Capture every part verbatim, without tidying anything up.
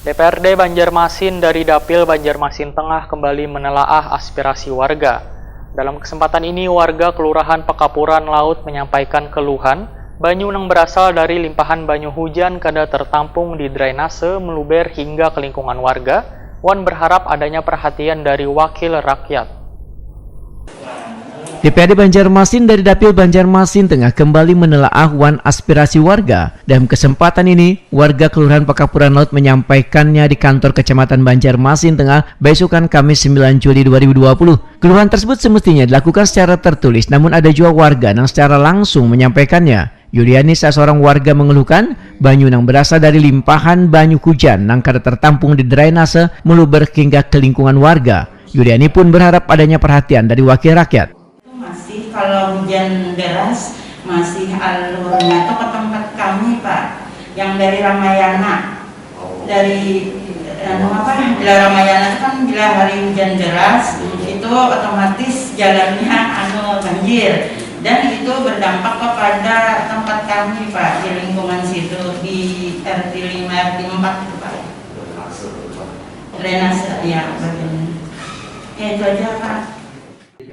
D P R D Banjarmasin dari Dapil Banjarmasin Tengah kembali menelaah aspirasi warga. Dalam kesempatan ini, warga Kelurahan Pekapuran Laut menyampaikan keluhan banyu nang berasal dari limpahan banyu hujan kada tertampung di drainase meluber hingga ke lingkungan warga, wan berharap adanya perhatian dari wakil rakyat. D P R D Banjarmasin dari Dapil Banjarmasin Tengah kembali menelaah wan aspirasi warga. Dalam kesempatan ini, warga Kelurahan Pekapuran Laut menyampaikannya di kantor Kecamatan Banjarmasin Tengah, beisukan Kamis sembilan Juli dua ribu dua puluh. Keluhan tersebut semestinya dilakukan secara tertulis, namun ada juga warga yang secara langsung menyampaikannya. Yuliani, salah seorang warga, mengeluhkan banyu yang berasal dari limpahan banyu hujan yang kada tertampung di drainase meluber hingga ke lingkungan warga. Yuliani pun berharap adanya perhatian dari wakil rakyat. Masih kalau hujan deras, masih alurnya tuh ke tempat kami, Pak, yang dari Ramayana. Dari anu apa, bila Ramayana itu kan bila hari hujan deras, itu otomatis jalannya anu banjir, dan itu berdampak kepada tempat kami, Pak, di lingkungan situ, di R T lima, R T empat itu, Pak. Drainase, ya, bagian. Ya, itu aja, Pak.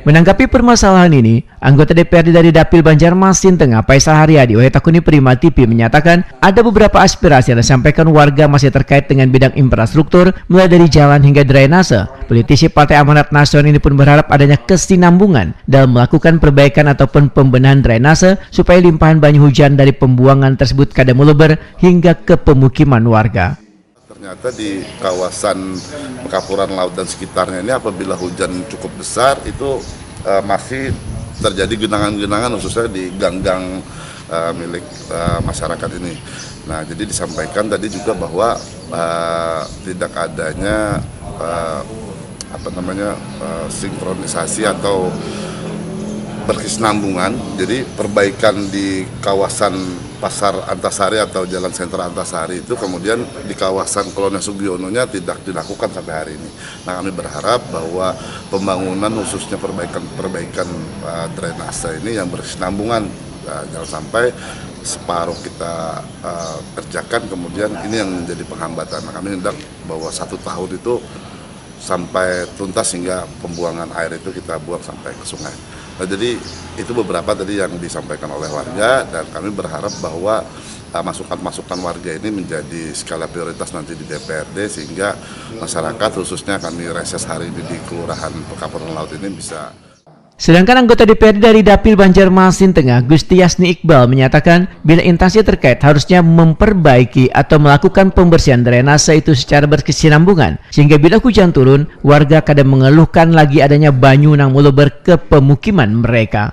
Menanggapi permasalahan ini, anggota D P R D dari Dapil Banjarmasin Tengah, Faisal Haryadi, oleh Takuni Prima T V, menyatakan ada beberapa aspirasi yang disampaikan warga masih terkait dengan bidang infrastruktur, mulai dari jalan hingga drainase. Politisi Partai Amanat Nasional ini pun berharap adanya kesinambungan dalam melakukan perbaikan ataupun pembenahan drainase supaya limpahan banyu hujan dari pembuangan tersebut kada meluber hingga ke pemukiman warga. Ternyata di kawasan Pekapuran Laut dan sekitarnya ini, apabila hujan cukup besar, itu uh, masih terjadi genangan-genangan, khususnya di gang-gang uh, milik uh, masyarakat ini. Nah, jadi disampaikan tadi juga bahwa uh, tidak adanya uh, apa namanya uh, sinkronisasi atau berkesinambungan. Jadi perbaikan di kawasan Pasar Antasari atau Jalan Sentra Antasari itu kemudian di kawasan Kolonel Sugiono-nya tidak dilakukan sampai hari ini. Nah, kami berharap bahwa pembangunan, khususnya perbaikan-perbaikan uh, drainase ini yang berkesinambungan, uh, jangan sampai separuh kita uh, kerjakan kemudian ini yang menjadi penghambatan. Nah, kami hendak bahwa satu tahun itu sampai tuntas hingga pembuangan air itu kita buang sampai ke sungai. Nah, jadi itu beberapa tadi yang disampaikan oleh warga dan kami berharap bahwa uh, masukan-masukan warga ini menjadi skala prioritas nanti di D P R D sehingga masyarakat, khususnya kami reses hari ini di Kelurahan Pekapuran Laut ini bisa Sedangkan anggota D P R D dari Dapil Banjarmasin Tengah, Gusti Yasni Iqbal, menyatakan bila instansi terkait harusnya memperbaiki atau melakukan pembersihan drainase itu secara berkesinambungan, sehingga bila hujan turun, warga kada mengeluhkan lagi adanya banyu nang meluber ke pemukiman mereka.